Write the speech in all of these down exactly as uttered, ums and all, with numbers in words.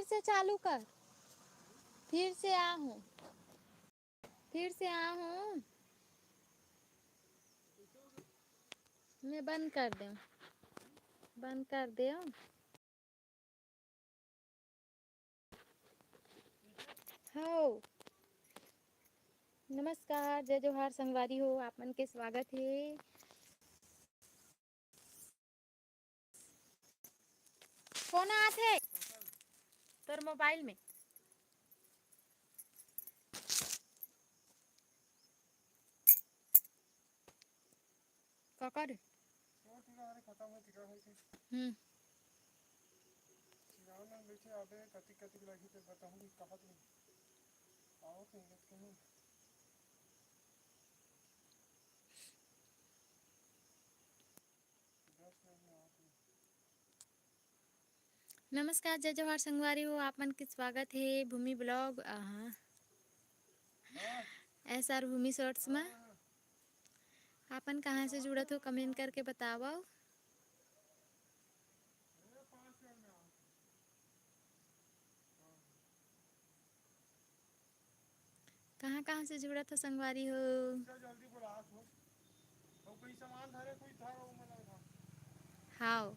से चालू कर, फिर से आ हूँ, फिर से आ हूँ। मैं बंद कर देव, बंद कर देव। हो, नमस्कार, जय जोहार संगवारी हो, आप मन के स्वागत हे। फोन आत हे तोर मोबाइल में। काका रे? हम्म। नमस्कार, जय जोहार संगवारी हो, आप मन के स्वागत हे भूमि ब्लॉग, अहाँ, एस आर भूमि शॉर्ट्स में। आप मन कहाँ से जुड़त हो, कमेंट करके बतावव। कहाँ कहाँ से जुड़त हो संगवारी हो? हाव।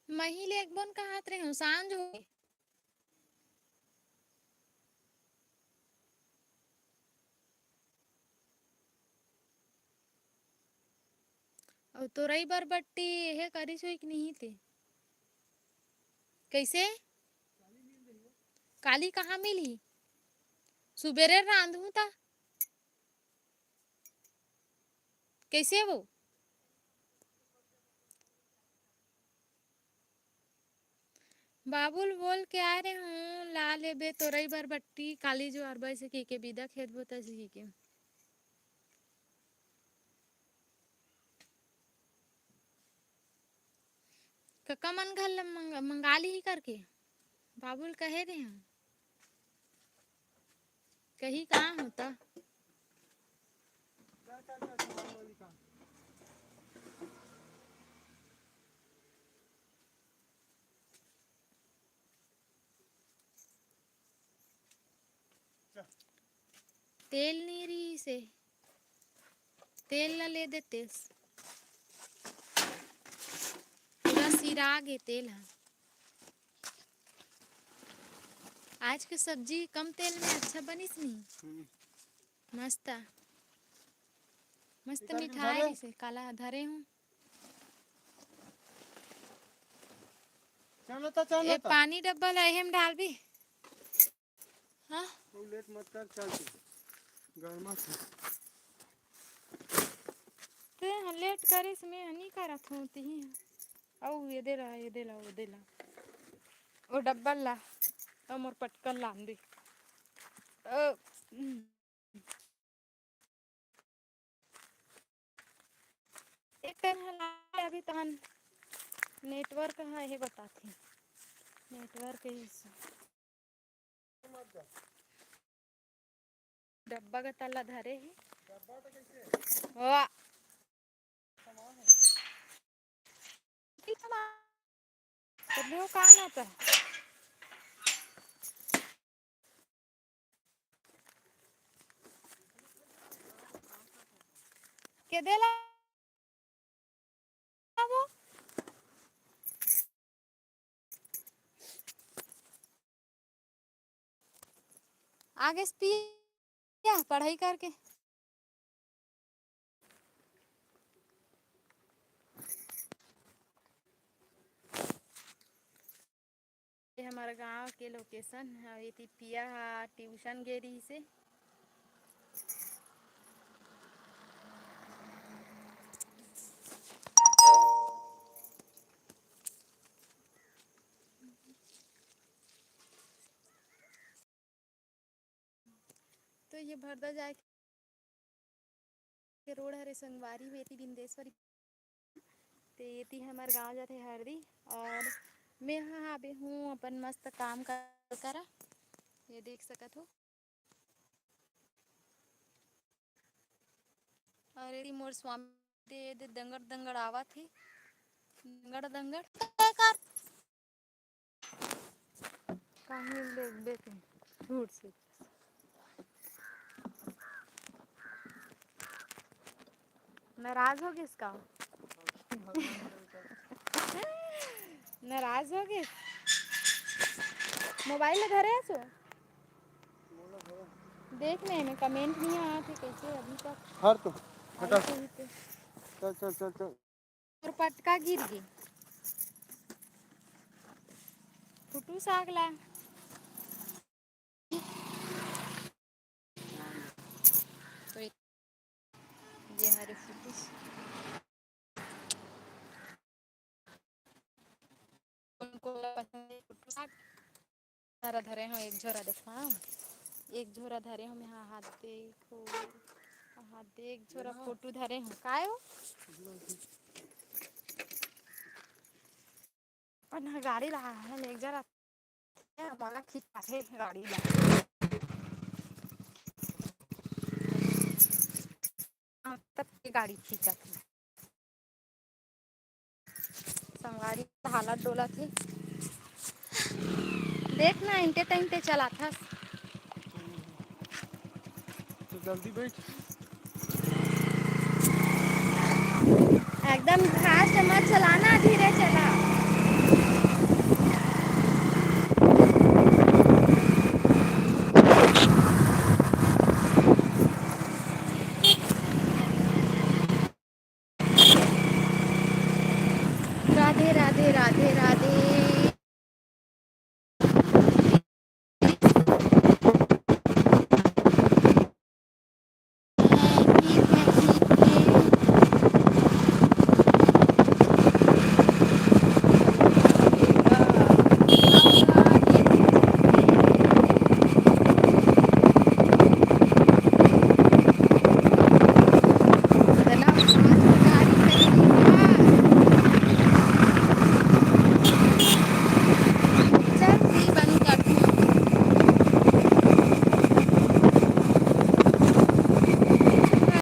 मही ले एक बोन कहत रहे हूँ, सांझ हो गे। अउ तोरई बरबट्टी एहे करिस होई कि नहीं ते? कइसे? काली कहाँ मिलही? सुबेरे रांधहूँ त। कइसे वो? बाबुल बोल के आए रहे हूँ, ला लेबे तोरई बरबट्टी, काली जो अरबा से के, के बिदा खेत बोता से के। कका मन घर ले मंग-, मंगा लीही करके बाबुल कहे रहे हूँ। कही कहाँ होता? तेल नहीं रही से, तेल ला ले देतेस। पूरा सिरा गे तेल ह। आज के सब्जी कम तेल में अच्छा बनिस नहीं? हम्म। मस्त, मस्त मिठाई से काला धरे हूँ। चलो तो, चलो ए, तो। पानी डब्बा ला एहे में डालबी। हाँ? तू लेट मत कर, चल तू। गरमा से। ते ह लेट करिस, मैं ह नी करत हूँ, तिही ह। अउ ये दे ला, ये दे ला, वो दे ला। ओ डब्बा ला, अउ मोर पटकन ला दे। अ, हम्म। एक टन हला अभी तहन नेटवर्क ह, हे बताथे। नेटवर्क इशू। डब्बा का ताला धरे हे। वाह। तब वो का ना था? के देला वो? आगे से पिया पढ़ाई करके। ये हमर गांव के location ह। एती पिया ह tuition गे रहिसे। तो ये भरदा जाए के रोड हरे संगवारी हो, एती बिंदेश्वरी, ते एती हमर गांव जाथे हरदी। और मैं हा आबे हूँ अपन मस्त काम कर करा, ये देख सकत हो। और एती मोर स्वामी दे, दे दंगड़ दंगड़ आवत हे, दंगड़ दंगड़। काहे ले लेते हैं? झूठ से। नाराज हो गए इसका? नाराज हो गए? मोबाइल धरे है सो? देख नहीं, मैं comment नहीं आया थे कैसे अभी तक। हर तो हटा। ऐसे ही तो। चल, चल, चल, चल। और पटका गिर गे। फुटू साग ला। तो ये हरे फुटू। कोन कोन ला पसंद है फुटू साग? झोरा धरे हो, एक झोरा देखा, एक झोरा धरे हो, मैं हा हाथ देखो, हाथ देख, एक झोरा फोटो धरे हो, काय हो? अपन हा गाड़ी ला है, एक जरा मोला खिंचाथे गाड़ी ला। हाँ, तब के गाड़ी खींचत हे। संगवारी हालत डोलत हे। देख ना, इंटे टाइम पे चलाथस। तो जल्दी बैठ। एकदम fast मत चलाना, धीरे चला।